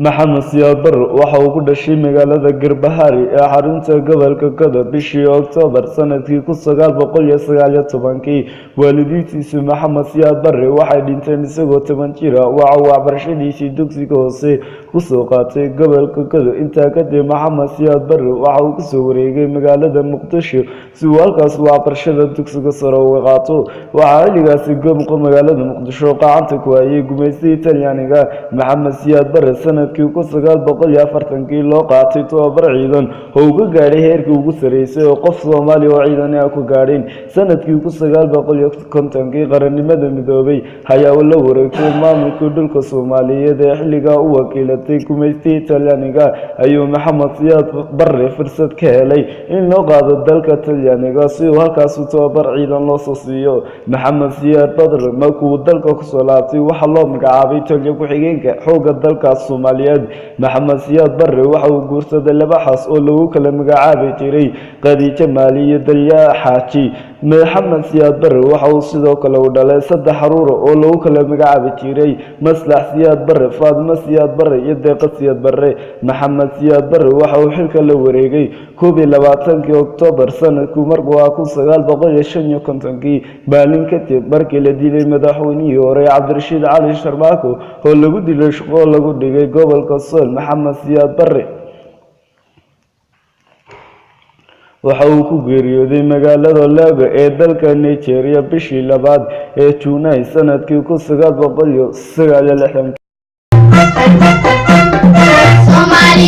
Maxamed Siyaad Barre waxa uu ku dhashay magaalada Garbaharey ee xarunta gobolka Godo bishii Oktoobar sanadkii 1919-kii. Waalidiintiisu Maxamed Siyaad Barre waxay dhinteen isagoo 10 jir ah. Waxa uu waxbarashadiisii dugsiga hoose ku soo qaatay gobolka Godo. Intaa kadib, Maxamed Siyaad Barre waxa uu kusoo wareegay magaalada Muqdisho si uu halkaas waxbarashada dugsiga sare uga qaato. Waxaa xilligaasi gobka magaalada Muqdisho gacanta ku hayay gumaystihii Talyaaniga. Maxamed Siyaad Barre sanadkii 1940-kii loo qaatay tababar ciidan oo uu ka gaadhay heerkii ugu sarreysay oo qof Soomaali oo ciidan ah ku gaadhin. Sanadkii 1950-kii qarannimada midoobay ayaa la wareegtay maamulkii dhulka Soomaaliyeed ee xilligaa u wakiilatay gumaystihii Talyaaniga. Ayuu Maxamed Siyaad Barre fursad ka helay in loo qaado dalka Talyaaniga si uu halkaas tababar ciidan loo soo siiyo. Maxamed Siyaad Barre markuu dalka kusoo laabtay waxaa loo magacaabay taliye ku-xigeenka xoogga dalka Soomaaliyeed. Maxamed Siyaad Barre waxa uu guursaday laba xaas oo lagu kala magacaabi jiray Khadiijo Maali iyo Dalyaa Xaaji. Maxamed Siyaad Barre waxa uu sidoo kale u dhalay saddex caruur oo lagu kala magacaabi jiray Maslax Siyaad Barre, Faatimo Siyaad Barre iyo Deeqa Siyaad Barre. Maxamed Siyaad Barre waxa uu xilka la wareegay 21-kii Oktoobar sanadku markuu ahaa 1955-kii, maalin kadib markii la dilay madaxweynihii hore Cabdirashiid Cali Sharmaako oo lagu dilay shaqo lagu dhigay gobolka Sool. Maxamed Siyaad Barre waxa uu ku geeriyooday magaalada Lagos ee dalka Nigeria bishii labaad ee Juunay sanadkii 1969. Soomaali.